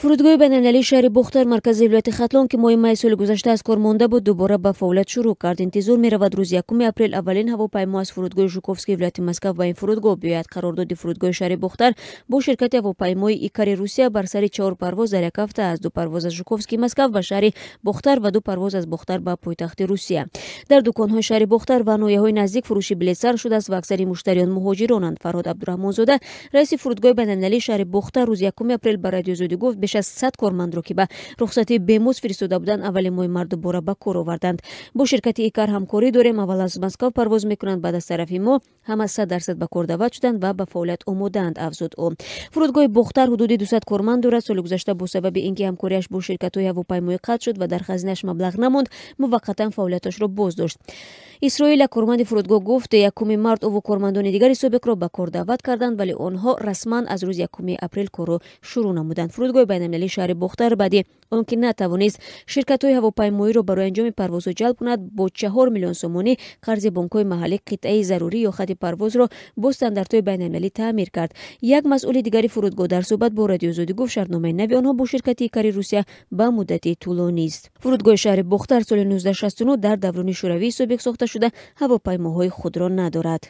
Фурудгоҳи байналмилалии шаҳри Бохтар, маркази вилояти Хатлон, ки моҳи майи соли гузашта аз кор монда буд, дубора ба фаъолият шурӯъ кард. Интизор меравад, рӯзи 1 апрел аввалин ҳавопаймо аз фурудгоҳи Жуковскии вилояти Москав ба ин фурудгоҳ биёяд. Қарордоди фурудгоҳи шаҳри Бохтар бо ширкати ҳавопаймои Икари Русия бар сари чаҳор парвоз дар як ҳафта аз ду парвоз аз Жуковскии Москав ба шаҳри Бохтар ва ду парвоз аз Бохтар ба пойтахти Русия. Дар дуконҳои шаҳри Бохтар ва ноҳияҳои наздик фурӯши билет сар шудааст ва аксари муштариён муҳоҷиронанд. Фарҳод Абдураҳмонзода, раиси фурудгоҳи байналмилалии шаҳри Бохтар, рӯзи 1 апрел ба Радиои Озодӣ гуфт, беш аз 100 кормандро, ки ба рухсатии бемузд фиристода буданд, аввали моҳи март дубора ба кор оварданд. Бо ширкати Икар ҳамкорӣ дорем. Аввал аз Москав парвоз мекунанд, баъд аз тарафи мо. Ҳама 100% ба кор даъват шуданд ва ба фаъолият омодаанд, афзуд ӯ. Фурудгоҳи Бохтар ҳудуди 200 корманд дорад. Соли гузашта бо сабаби ин ки ҳамкориаш бо ширкатҳои ҳавопаймоӣ қатъ шуд ва дар хазинааш маблағ намонд, муваққатан фаъолияташро боз дошт. Исроил, як корманди фурудгоҳ, гуфт, 1 март ӯву кормандони дигари собиқро ба кор даъват карданд, вале онҳо расман аз рӯзи 1 апрел корро шурӯъ намуданд. Фурудгоҳи байналмилалии шаҳри Бохтар баъди он ки натавонист ширкатҳои ҳавопаймоиро барои анҷоми парвозҳо ҷалб кунад, бо 4 миллион сомонӣ қарзи бонкҳои маҳаллӣ қитъаи зарурӣ ё хати парвозро бо стандартҳои байналмилалӣ таъмир кард. Як масъули дигари фурудгоҳ дар суҳбат бо Радиои Озодӣ гуфт, шартномаи нави онҳо бо ширкати Икари Русия ба муддати тӯлонист. Фурудгоҳи шаҳри Бохтар соли 1969 дар даврони Шӯравии собиқ сохта шуда, ҳавопаймоҳои худро надорад.